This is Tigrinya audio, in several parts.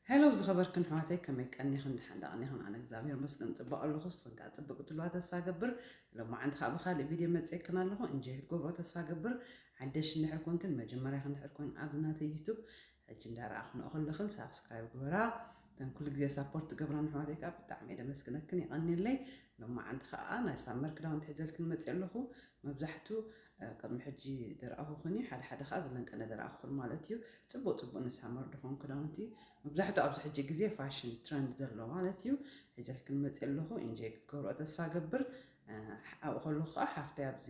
ሄሎ ዝኸበርክን ኣሕዋተይ፣ ከመይ ቀኒኽን? ደሓን ዶ ቀኒኽን? ኣነ እግዚኣብሔር ይመስገን ጽቡቕ ኣለኹ። ንስኽን ከኣ ጽቡቕ ክትህልዋ ተስፋ እገብር። ሎማዓንቲ ከኣ ብኻልእ ቪድዮ መጺኤክን ኣለኹ። እንጆይ ክትገብርኦ ተስፋ እገብር። ሓደሽ እንድሕር ኮንክን፣ መጀመርያኽን እንድሕር ኮይን ኣብዚ ናተይ ዩቱብ፣ ሕጂ እንዳረኣኽንኦ ከለኽን ሳብስክራይብ ግበራ። እተን ኩሉ ግዜ ሳፖርት ትገብራን ኣሕዋተይ ከኣ ብጣዕሚ እየ ደመስግነክን፣ የቐንየለይ። ሎማዓንቲ ከኣ ናይ ሳመር ክዳውንቲ ሒዘልክን መጺአ ኣለኹ። መብዛሕቱ፣ እ፣ ቅድሚ ሕጂ ደረኣኹኽን እዩ፣ ሓደ ሓደ ከኣ ዝለንቀነ ደረኣኹኽን ማለት እዩ። ጽቡቕ ጽቡቕ ንሳመር ድኾን ክዳውንቲ፣ መብዛሕቱ ኣብዚ ሕጂ ግዜ ፋሽን ትረንድ ዘሎ ማለት እዩ። ሒዘልክን መጺአ ኣለኹ፣ ኢንጆይ ክትገብርኦ ተስፋ ገብር። እ፣ ኣብኡ ከለኹ ከኣ ሓፍተይ ኣብዚ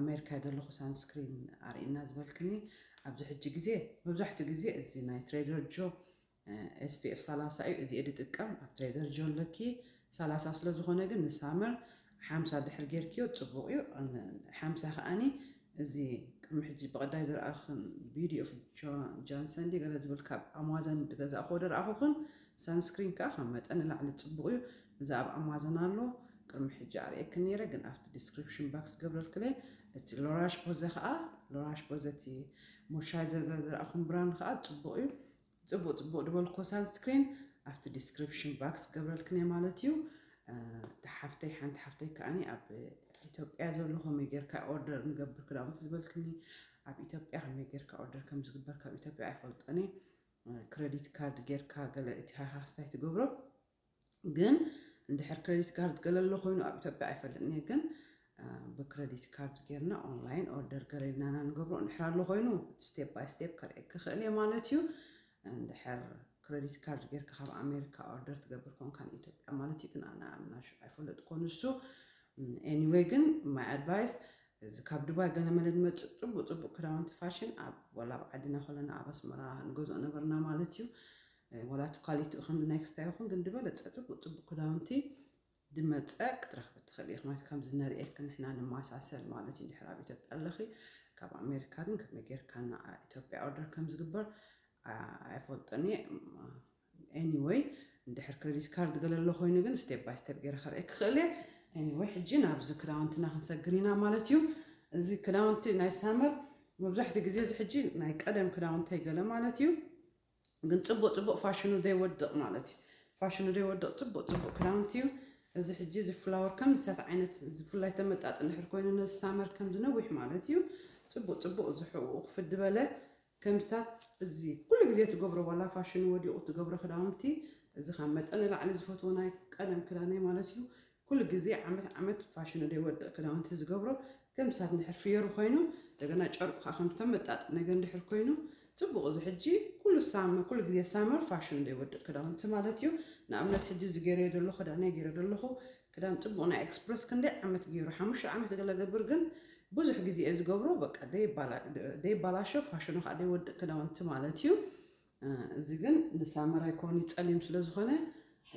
ኣሜሪካ ዘለኹ ሳንስክሪን ኣርእና ዝበልክኒ፣ ኣብዚ ሕጂ ግዜ መብዛሕቱ ግዜ እዚ ናይ ትሬደር ጆ፣ እ፣ ኤስ ፒ ኤፍ ሰላሳ እዩ፣ እዚ እየ ዝጥቀም። ኣብ ትሬደር ጆ ኣለኪ፣ ሰላሳ ስለ ዝኾነ ግን ንሳመር ሓምሳ ድሕር ጌርክዮ ጽቡቕ እዩ። እ፣ ሓምሳ ከኣኒ እዚ ቅድሚ ሕጂ ብቐዳይ ዝረኣኽን ቪድዮ ኦፍ ጆ-፣ ጆንሰን ድዩ ገለ ዝብል ካብ ኣማዞን ዝገዛእክዎ ዝረኣኹኽን ሳንስክሪን ከኣ ካብ መጠን ንላዕሊ ጽቡቕ እዩ። እዚ ኣብ ኣማዞን ኣሎ፣ ቅድሚ ሕጂ ኣርእየክን ነይረ፣ ግን ኣብቲ ዲስክሪፕሽን ባክስ ገብረልክለይ። እቲ ሎራሽ ፖዘ ከኣ፣ ሎራሽ ፖዘ እቲ ሞይስቸራይዘር ገለ ዝረኣኹን ብራንድ ከኣ ጽቡቕ እዩ። ጽቡቕ ጽቡቕ ዝበልኮ ሳንስክሪን ኣብቲ ዲስክሪፕሽን ባክስ ገብረልክን እየ ማለት እዩ። እ፣ እታ ሓፍተይ፣ ሓንቲ ሓፍተይ ከኣኒ ኣብ ኢትዮጵያ ዘሎ ከመይ ጌርካ ኦርደር ንገብር ክዳውንቲ ዝበልክኒ፣ ኣብ ኢትዮጵያ ከመይ ጌርካ ኦርደር ከም ዝግበር ካብ ኢትዮጵያ ኣይፈልጦን እየ። እ፣ ክረዲት ካርድ ጌርካ ገለ እቲ ሃሃስታይ ትገብሮ፣ ግን እንድሕር ክረዲት ካርድ ገለ ኣሎ ኮይኑ ኣብ ኢትዮጵያ ኣይፈልጥን እየ፣ ግን፣ እ፣ ብክረዲት ካርድ ጌርና ኦንላይን ኦርደር ገለ ኢልና ኢና ንገብሮ። እንድሕር ኣሎ ኮይኑ ስቴፕ ባይ ስቴፕ ከርእየኪ ክኽእል እየ ማለት እዩ። እንድሕር ክረዲት ካርድ ጌርካ ካብ ኣሜሪካ ኦርደር ትገብር ኮንካ ንኢትዮጵያ ማለት እዩ፣ ግን ኣነ ኣምናሽ ኣይፈለጥኮን እሱ። ኤኒዌይ ግን ማይ ኣድቫይስ፣ እዚ ካብ ዱባይ ገለ መለ ዝመጽእ ጽቡቕ ጽቡቕ ክዳውንቲ ፋሽን ኣብ፣ ወላ ኣብ ዓድና ከለና ኣብ ኣስመራ ንገዝኦ ነበርና ማለት እዩ። እ፣ ወላ እቲ ኳሊቲኡ ከም ናይ ክስታይ ይኹን፣ ግን ዝበለጸ ጽቡቕ ጽቡቕ ክዳውንቲ ድመጸ ክትረኽቢ ትኽእል ኢኺ ማለት፣ ከምዚ ነርእየልኪ ንሕና ንመሳሰል ማለት እዩ። እንድሕር ኣብ ኢትዮጵያ ኣለኺ፣ ካብ ኣሜሪካ ግን ከመይ ጌርካ ናብ ኢትዮጵያ ኦርደር ከም ዝግበር፣ ኣ-፣ ኣይፈልጦን እየ። ኤኒወይ፣ እንድሕር ክረዲት ካርድ ገለ ኣሎ ኮይኑ ግን ስቴፕ ባይ ስቴፕ ገይረ ከርእየኪ ክኽእል እየ። ኤኒወይ፣ ሕጂ ናብዚ ክዳውንትና ክንሰግር ኢና ማለት እዩ። እዚ ክዳውንቲ ናይ ሳመር መብዛሕትኡ ግዜ እዚ ሕጂ ናይ ቀደም ክዳውንተይ ገለ ማለት እዩ። ግን ጽቡቕ ጽቡቕ ፋሽኑ ዘይወድቕ ማለት እዩ። ፋሽኑ ዘይወድቕ ጽቡቕ ጽቡቕ ክዳውንቲ እዩ። እዚ ሕጂ እዚ ፍላወር ከም ዝታት ዓይነት እዚ ፍላይ ተመጣጥ እንድሕር ኮይኑ ነዚ ሳመር ከም ዝነዊሕ ማለት እዩ። ጽቡቕ ጽቡቕ እዚ ሕቑኡ ክፍድ በለ ከም ዝታት እዚ ኩሉ ግዜ ትገብሮ ዋላ ፋሽኑ ወዲቑ ትገብሮ ክዳውንቲ፣ እዚ ካብ መጠን ንላዕሊ ዝፈትዎ ናይ ቀደም ክዳነይ ማለት እዩ። ኩሉ ግዜ ዓመት ዓመት ፋሽኑ ዘይወድቕ ክዳውንቲ ዝገብሮ ከም ሳት እንድሕር ፍየሩ ኮይኑ፣ እንደገና ጨርቁ ከዓ ከም ተመጣጥ ነገር እንድሕር ኮይኑ ጽቡቕ። እዚ ሕጂ ኩሉ ሳመ-፣ ኩሉ ግዜ ሳመር ፋሽኑ ዘይወድቕ ክዳውንቲ ማለት እዩ። ንኣብነት ሕጂ እዚ ገይረዮ ዘለኹ ክዳነይ ገይረ ዘለኹ ክዳን ጽቡቕ ናይ ኤክስፕረስ ክንደይ ዓመት ገይሩ፣ ሓሙሽተ ዓመት ገለ ገብር፣ ግን ብዙሕ ግዜ እየ ዝገብሮ። በቃ ደይባላ-፣ ደይባላሾ ፋሽኑ ከዓ ደይወድቕ ክዳውንቲ ማለት እዩ። እ፣ እዚ ግን ንሳመር ኣይኮን እዩ፣ ጸሊም ስለ ዝኾነ።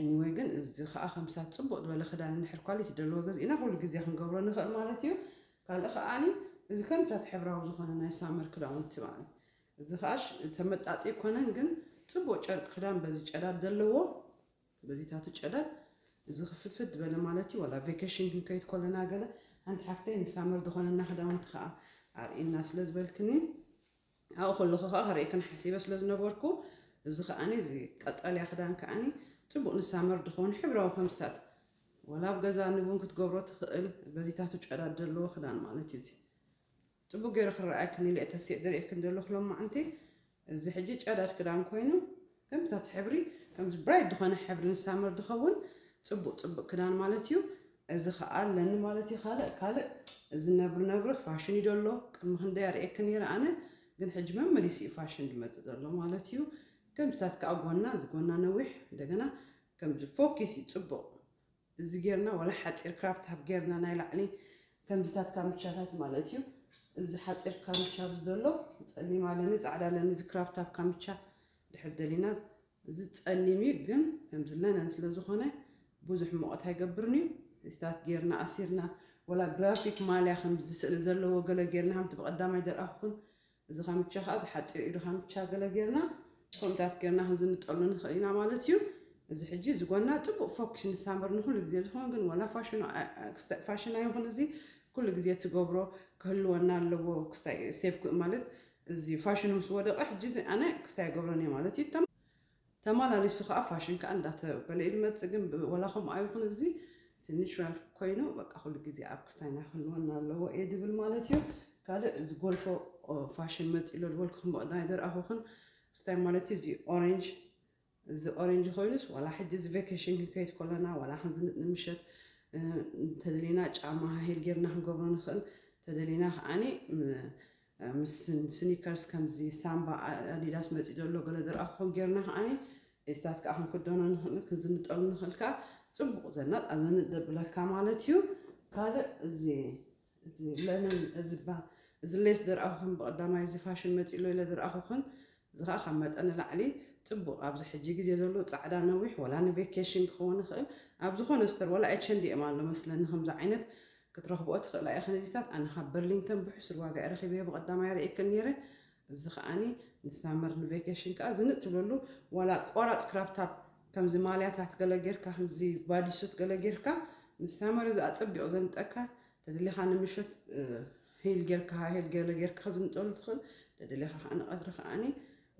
ኤኒወይ ግን እዚ ከዓ ከምሳት ጽቡቕ ዝበለ ክዳን እንድሕር ኳሊቲ ዘለዎ ገዚእና ኩሉ ግዜ ክንገብሮ ንኽእል ማለት እዩ። ካልእ ከዓኒ እዚ ከምሳት ሕብራዊ ዝኾነ ናይ ሳመር ክዳውንቲ ማለት እዩ። እዚ ከዓ ሽ-፣ ተመጣጢ ኣይኮነን፣ ግን ጽቡቕ ጨርቂ ክዳን በዚ ጨዳድ ዘለዎ፣ በዚታቱ ጨዳድ እዚ ክፍትፍት ዝበለ ማለት እዩ። ዋላ ቬኬሽን ክንከይድ ከለና ገለ ሓንቲ ሓፍተይ ንሳመር ዝኾነና ክዳውንቲ ከዓ ኣርእና ስለ ዝበልክኒ፣ ኣብኡ ከለኹ ከዓ ከርእየክን ሓሲበ ስለ ዝነበርኩ፣ እዚ ከዓኒ፣ እዚ ቀጠልያ ክዳን ከዓኒ ጽቡቕ ንሳመር ድኸውን ሕብራዊ ከምሳት፣ ወላ ኣብ ገዛ ንቡን ክትገብሮ ትኽእል፣ በዚታቱ ጨዳድ ዘለዎ ክዳን ማለት እዩ። እዚ ጽቡቕ ገይሩ ክረኣየክን ኢለ እየ ተሲእ ዝርእየክን ዘለኹ ሎማዓንቲ። እዚ ሕጂ ጨዳድ ክዳን ኮይኑ፣ ከምሳት ሕብሪ፣ ከምዚ ብራይት ዝኾነ ሕብሪ ንሳመር ድኸውን ጽቡቕ ጽቡቕ ክዳን ማለት እዩ። እዚ ኸኣ ኣለኒ ማለት እዩ። ካልእ፣ ካልእ እዚ ነብሪ ነብሪ ፋሽን እዩ ደሎ። ቅድሚ ክንደይ ኣርእየኪ ነይረ ኣነ፣ ግን ሕጂ መመሊሱ እዩ ፋሽን ዝመጽእ ዘሎ ማለት እዩ። ከምስታት ከኣ ጎና፣ እዚ ጎና ነዊሕ፣ እንደገና ከምዚ ፎኪስ እዩ ጽቡቕ። እዚ ጌርና ዋላ ሓጺር ክራፕ ታፕ ጌርና ናይ ላዕሊ ከምዚታት ካምቻታት ማለት እዩ። እዚ ሓጺር ካምቻ ኣብዚ ዘሎ ጸሊም ኣለኒ፣ ጻዕዳ ኣለኒ። እዚ ክራፕ ታፕ ካምቻ ድሕር ደሊና እዚ ጸሊም እዩ፣ ግን ከምዚ ለነን ስለ ዝኾነ ብዙሕ ሙቐት ኣይገብርን እዩ። እዚታት ጌርና ኣሲርና፣ ወላ ግራፊክ ማልያ ከምዚ ስእሊ ዘለዎ ገለ ጌርና፣ ከምቲ ብቐዳማይ ዘርኣኹን፣ እዚ ካምቻ ኸዓ፣ እዚ ሓጺር ኢዱ ካምቻ ገለ ጌርና፣ ከምታት ጌርና ክንዝንጠሉ ንኽእል ኢና ማለት እዩ። እዚ ሕጂ፣ እዚ ጎና ጽቡቕ ፎኪስ ንሳመር ንኹሉ ግዜ ዝኾን፣ ግን ዋላ ፋሽኑ፣ ኣ-፣ ኣ-፣ ክስተ-፣ ፋሽን ኣይኹን፣ እዚ ኩሉ ግዜ ትገብሮ ክህልወና ኣለዎ። ክስታይ ሴፍ ኩ-፣ ማለት፣ እዚ ፋሽኑ ምስ ወደቐ፣ ሕጂ እዚ ኣነ ክስታይ ኣይገብሮን እየ ማለት እዩ። ተመላሊሱ ከዓ ፋሽን ከዓ እንዳተበለ እዩ ዝመፅእ። ግን ብ- ወላ ከምኡ ኣይኹን፣ እዚ እቲ ኒቹራል ኮይኑ በቃ ኩሉ ግዜ ኣብ ክስታይና ክህልወና ኣለዎ እየ ዝብል ማለት እዩ። ካልእ እዚ ጎልፎ ኦ፣ ፋሽን መፂእ ኣሎ ዝበልኩኹም በቕዳማይ ዝረኣኹኽን ክስታይ ማለት እዩ። እዚ ኦሬንጅ እዚ ኦሬንጅ ኮይኑስ ዋላ ሕጂ እዚ ቬኬሽን ክንከይድ ከለና ዋላ ክንዝንጥ ንምሸት እ፣ እንተደሊና ጫማ ሃይል ጌርና ክንገብሮ ንኽእል። እንተደሊና ከዓኒ ም- ምስ ስኒከርስ ከምዚ ሳምባ ኣዲዳስ መፂኡ ዘሎ ገለ ዝረኣኹም ጌርና ከዓኒ ሌስታት ከዓ ክንክደኖ ንኽእል ክንዝንጠሉ ንኽእል ከዓ ፅቡቕ ዘናጥ ኣዘንጥ ዘብለካ ማለት እዩ። ካልእ እዚ እዚ ለንን እዚ ባ እዚ ሌስ ዝረኣኹም ብቐዳማይ እዚ ፋሽን መፂኡ ኢለ ዝረኣኹኽን እዚ ከዓ ካብ መጠን ንላዕሊ ፅቡቕ ኣብዚ ሕጂ ግዜ ዘሎ ፃዕዳ ነዊሕ ወላ ንቬኬሽን ክኸውን ይኽእል ኣብ ዝኾነ ስተር ወላ ኤች ኤንድ ኤም ኣሎ መስለኒ ከምዚ ዓይነት ክትረኽብኦ ትኽእላ ኢኽን እዚታት ኣነ ካብ በርሊንተን ብሕሱር ዋጋ እየ ረኺበዮ ብቐዳማይ ርእየክን ነይረ እዚ ከዓኒ ንሳመር ንቬኬሽን ከዓ ዝንጥ ትብለሉ ዋላ ቆራፅ ክራፕታፕ ከምዚ ማልያታት ገለ ጌርካ ከምዚ ባዲሱት ገለ ጌርካ ንሳመር እዚ ኣፀቢቑ ዘንጠካ ተደሊኻ ንምሸት ሂል ጌርካ ሂል ገለ ጌርካ ክዝንጠሉ ትኽእል ተደሊኻ ከዓ ንቐትሪ ከዓኒ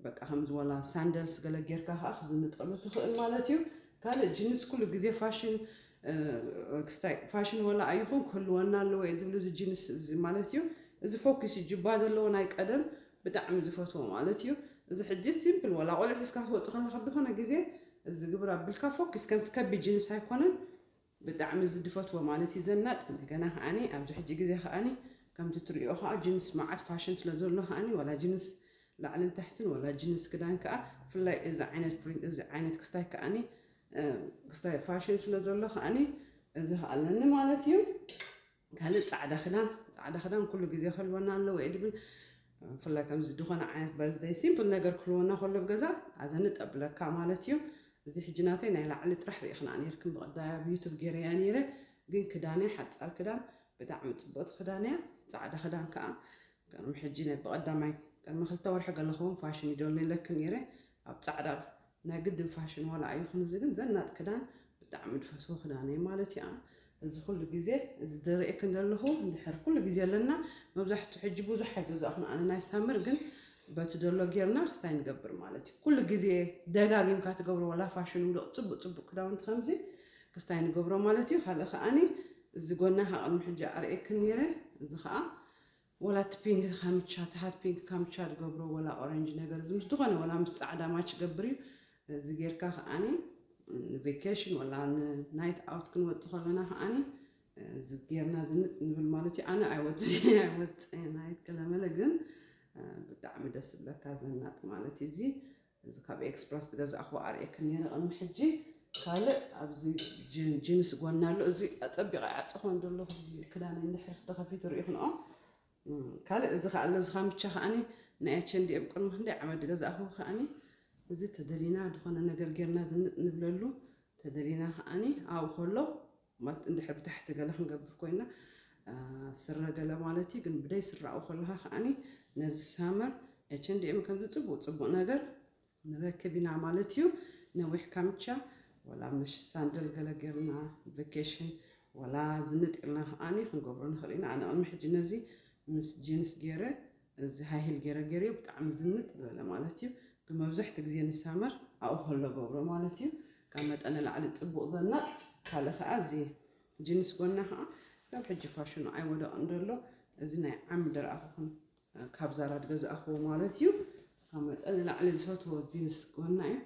በቃ ከምዚ ዋላ ሳንደልስ ገለ ጌርካ ከዓ ክዝንጠሉ ትኽእል ማለት እዩ ካልእ ጅንስ ኩሉ ግዜ ፋሽን ክስታይ ፋሽን ወላ ኣይኹን ክህልወና ኣለዎ እዩ ዝብል እዚ ጅንስ እዚ ማለት እዩ እዚ ፎኪስ ጅባ ዘለዎ ናይ ቀደም ብጣዕሚ ዝፈትዎ ማለት እዩ እዚ ሕጂ ሲምፕል ወላ ቆልዑ ሒዝካ ክትወፅ ከለካ ብዝኾነ ግዜ እዚ ግብር ኣቢልካ ፎኪስ ከምቲ ከቢድ ጅንስ ኣይኮነን ብጣዕሚ እዚ ዝፈትዎ ማለት እዩ ዘናጥ እንደገና ከዓኒ ኣብዚ ሕጂ ግዜ ከዓኒ ከምቲ ትሪኦ ከዓ ጅንስ መዓት ፋሽን ስለ ዘሎ ከዓኒ ዋላ ጅንስ ላዕልን ታሕትን ዋላ ጅንስ ክዳን ከዓ ብፍላይ እዚ ዓይነት ፕሪንት እዚ ዓይነት ክስታይ ከዓኒ ክስታይ ፋሽን ስለ ዘሎ ከዓኒ እዚ ከኣለኒ ማለት እዩ ካልእ ፃዕዳ ክዳን ፃዕዳ ክዳን ኩሉ ግዜ ክህልወና ኣለዎ እየ ድብል ብፍላይ ከምዚ ዝኾነ ዓይነት በርዝደይ ሲምፕል ነገር ክህልወና ከሎ ኣብ ገዛ ኣዘንጥ ኣብለካ ማለት እዩ እዚ ሕጂ ናተይ ናይ ላዕሊ ጥራሕ ርኢኽና ነርክን ብቐዳይ ኣብ ዩቱብ ገይረያ ነይረ ግን ክዳነይ ሓፃር ክዳን ብጣዕሚ ፅቡቕቲ ክዳን እያ ፃዕዳ ክዳን ከዓ ቅድሚ ሕጂ ናይ ብቐዳማይ ቅድሚ ክልተ ወርሒ ገለኸውን ፋሽን ይደሉ ኢለክን ነይረ ኣብ ፃዕዳ ናይ ግድን ፋሽን ዋላ ኣይኹን እዚ ግን ዘናጥ ክዳን ብጣዕሚ ዝፈትዎ ክዳን እየ ማለት እዩ እዚ ኩሉ ግዜ እዚ ዝርእየክን ዘለኹ እንድሕር ኩሉ ግዜ ኣለና መብዛሕትኡ ሕጂ ብዙሕ ኣይገዛእኹን ኣነ ናይ ሳምር ግን በቲ ዘሎ ጌርና ክስታይ ንገብር ማለት እዩ ኩሉ ግዜ ደጋጊምካ ትገብሮ ዋላ ፋሽን ውልቕ ፅቡቅ ፅቡቅ ክዳውንቲ ከምዚ ክስታይ ንገብሮ ማለት እዩ ካልእ ከዓኒ እዚ ጎና ካብ ቅድሚ ሕጂ ኣርእየክን ነይረ እዚ ከዓ ወላ እቲ ፒንክ ካምቻ እቲ ሃት ፒንክ ካምቻ ዝገብሮ ወላ ኦረንጅ ነገር እዚ ምስ ዝኾነ ወላ ምስ ፃዕዳ ማች ገብር እዩ እዚ ጌርካ ከዓኒ ንቬኬሽን ወላ ንናይት ኣውት ክንወጥ ከለና ከዓኒ እዚ ጌርና ዝንጥ ንብል ማለት እዩ ኣነ ኣይወፅ ኣይወፅ ናይት ከለመለ ግን ብጣዕሚ ደስ ዝብለካ ዘናጥ ማለት እዩ እዚ እዚ ካብ ኤክስፕረስ ዝገዛእኽዎ ኣርእየክን ነይረ ቅድሚ ሕጂ ካልእ ኣብዚ ጅንስ ጎና ኣሎ እዚ ኣፀቢቐ ይዓፅኾ እንደለኹ ክዳን እንድሕር ተኸፊቱ ርኢኽንኦ ካልእ እዚ ከዓ ኣሎ እዚ ካምቻ ከዓኒ ናይ ኤች ኤንድ ኤም ቅድሚ ክንደይ ዓመት ዝገዛእኽዎ ከዓኒ እዚ ተደሊና ዝኾነ ነገር ጌርና ዝንጥ ንብለሉ ተደሊና ከዓኒ ኣብኡ ከሎ ማለት እንድሕር ብታሕቲ ገለ ክንገብር ኮይና ስረ ገለ ማለት እዩ ግን ብደይ ስራኡ ከለካ ከዓኒ ነዚ ሳመር ኤች ኤንድ ኤም ከምዚ ፅቡቅ ፅቡቅ ነገር ንረክብ ኢና ማለት እዩ ነዊሕ ካምቻ ወላ ምሽ ሳንደል ገለ ጌርና ቨኬሽን ወላ ዝንጥ ኢልና ከዓኒ ክንገብሮ ንኽእል ኢና ኣነ ቅድሚ ሕጂ ነዚ ምስ ጂንስ ገይረ እዚ ሃይሂል ገይረ ገይረ ብጣዕሚ ዝንጥ ዝበለ ማለት እዩ ግን መብዛሕትኡ ግዜ ንሳመር ኣብኡ ከሎ ገብሮ ማለት እዩ ካብ መጠን ንላዕሊ ፅቡቕ ዘናጥ ካልእ ከዓ እዚ ጂንስ ጎና ከዓ ካብ ሕጂ ፋሽኑ ኣይወደቕን ዘሎ እዚ ናይ ዓሚ ደረኣኹኹን ካብ ዛራ ዝገዛእኽዎ ማለት እዩ ካብ መጠን ንላዕሊ ዝፈትዎ ጂንስ ጎና እዩ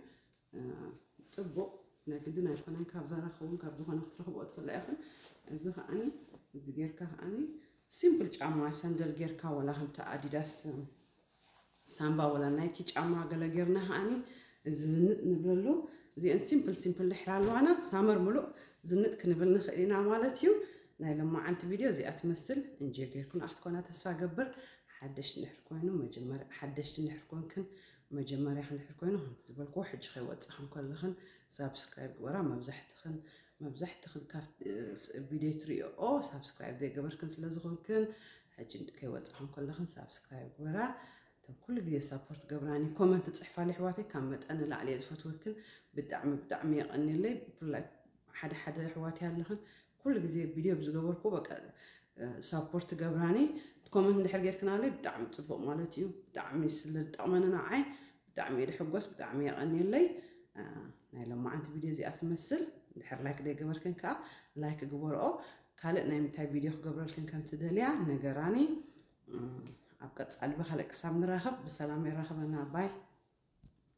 ፅቡቕ ናይ ግድን ኣይኮነን ካብ ዛራ ክኸውን ካብ ዝኾነ ክትረኽብኦ ትኽእላ ኢኽን እዚ ከዓኒ እዚ ጌርካ ከዓኒ ሲምፕል ጫማ ሰንደል ጌርካ ወላ ከምቲ ኣዲዳስ ሳምባ ወላ ናይኪ ጫማ ገለ ጌርና ከዓኒ እዚ ዝንጥ ንብለሉ እዚአን ሲምፕል ሲምፕል ድሕር ኣለዋና ሳመር ሙሉእ ዝንጥ ክንብል ንኽእል ኢና ማለት እዩ ናይ ለማዓንቲ ቪድዮ እዚኣ ትመስል እንጀ ጌርኩን ኣክትኮና ተስፋ ገብር ሓደሽ እንድሕር ኮይኑ መጀመርያ ሓደሽቲ እንድሕር ኮንክን መጀመርያ ክንድሕር ኮይኑ ከምቲ ዝበልክዎ ሕጂ ከይወፅኽን ከለኽን ሳብስክራይብ ግበራ መብዛሕትኽን መብዛሕትኽን ካብ ቪድዮ ትሪኦ ሳብስክራይብ ዘይገበርክን ስለ ዝኾንክን ሕጂ ከይወፅኽን ከለኽን ሳብስክራይብ ግበራ እተን ኩሉ ግዜ ሳፖርት ገብራኒ ኮመንት ፅሕፋ ኣሕዋተይ ካብ መጠን ንላዕሊ እየ ዝፈትወክን ብጣዕሚ ብጣዕሚ የቐንየለይ ብፍላይ ሓደ ሓደ ኣሕዋተይ ኣለኽን ኩሉ ግዜ ቪድዮ ብዝገበርኩ በቃ ሳፖርት ገብራኒ ኮመንት እንድሕር ጌርክናለይ ብጣዕሚ ፅቡቕ ማለት እዩ ብጣዕሚ ስለ ዝጠቕመኒ ንዓይ ብጣዕሚ እየ ድሕጎስ ብጣዕሚ የቐንየለይ ናይ ሎማዓንቲ ቪድዮ እዚኣ ትመስል። ድሕር ላይክ ዘይገበርክን ከዓ ላይክ ግበርኦ። ካልእ ናይ ምንታይ ቪድዮ ክገብረልክን ከም ትደልያ ነገራኒ። ኣብ ቀፃሊ ብካልእ ክሳብ ንራኸብ ብሰላም የራኸበና። ባይ።